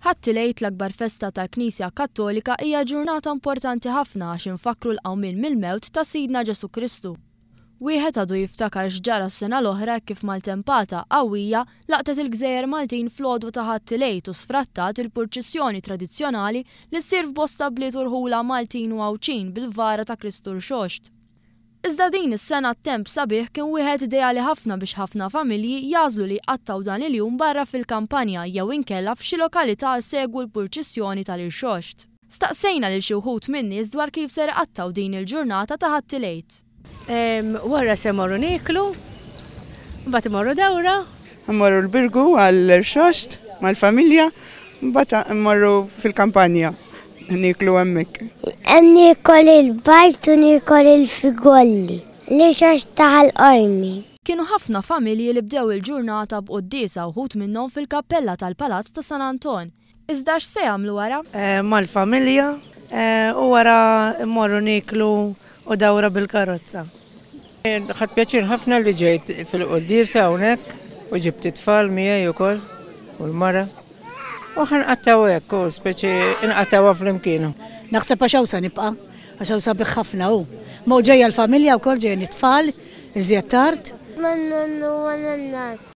Ħadd il-Għid, l-akbar festa tal-Knisja Kattolika hija ġurnata importanti ħafna għax infakkru l-qawmien mill-mewt ta' Sidna Ġesù Kristu. Wieħed għadu jiftakar x'ġara s-sena l-oħra hekk kif maltempata qawwija laqtet il-gżejjer Maltin fl-għodwa ta' Ħadd il-Għid u sfrattat il-purċissjoni tradizzjonali li ssir f'bosta bliet u rħula Maltin u Għawdxin bil-vara ta' Kristu Rxoxt. Iżda din is-sena t-temp sabiħ kien wieħed ideali ħafna biex ħafna familji jagħżlu li jqattgħu dan il-jum barra fil-kampanja jew inkella f'xi lokalità jsegwu l-purċissjoni tal-Irxoxt. Staqsejna lil xi wħud min-nies dwar kif ser iqattgħu din il-ġurnata ta' Ħadd il-Għid. Wara se mmorru nieklu, mbagħad immorru dawra. Immorru l-Birgu għall-Irxoxt mal-familja, mbagħad immorru fil-kampanja nieklu hemmhekk. Niekol il-bajd u niekol il-figolli, l-irxoxt ta' Ħal Qormi. Kienu ħafna familji li bdew il-ġurnata b'quddiesa wħud minnhom fil-kappella tal-Palazz ta' San Anton. Iżda x'se jagħmlu wara? Mal-familja u wara mmorru nieklu u dawra bil-karozza. Ħadt pjaċir ħafna li ġejt fil-quddiesa hawnhekk u ġibt it-tfal miegħi ukoll u l-mara. U ħa nqattgħu hekk u speċi nqattgħuha flimkien. Naħseb għax hawn se nibqa' għax hawn sabiħ ħafna hu. Ma hu ġejja l-familja wkoll ġejjin it-tfal iżjed tard. Man-nannu u nanna.